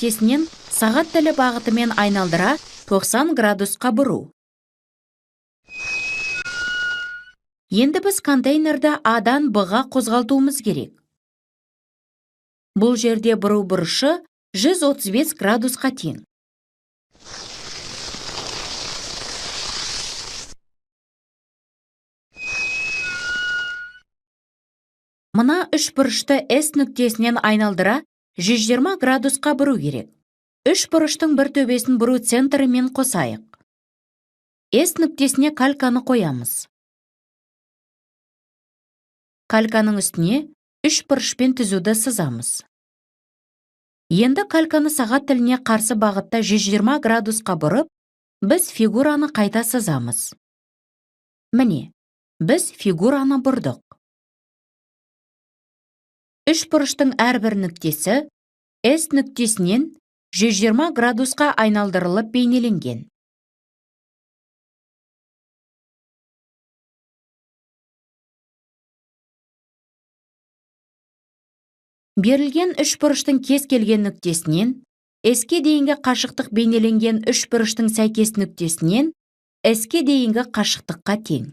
нүктесінен сағат тілі бағытымен айналдыра 90 градусқа бұру. Енді біз контейнерді А-дан Б-ға қозғалтуымыз керек. Бұл жерде бұру бұрышы 135 градусқа тең. Мына үш бұрышты S нүктесінен айналдыра 120 градусқа бұру керек. Үш бұрыштың бір төбесін бұру центрімен қосайық. S нүктесіне кальканы қоямыз. Кальканың үстіне үш бұрышпен түзуді сызамыз. Енді кальканы сағат тіліне қарсы бағытта 120 градусқа бұрып, біз фигураны қайта сызамыз. Міне, біз фигураны бұрдық. Үш бұрыштың әрбір нүктесі S нүктесінен 120 градусқа айналдырылып бейнеленген. Берілген үш бұрыштың кез келген нүктесінен S-ке дейінгі қашықтық бейнеленген үш бұрыштың сәйкес нүктесінен S-ке дейінгі қашықтыққа тең.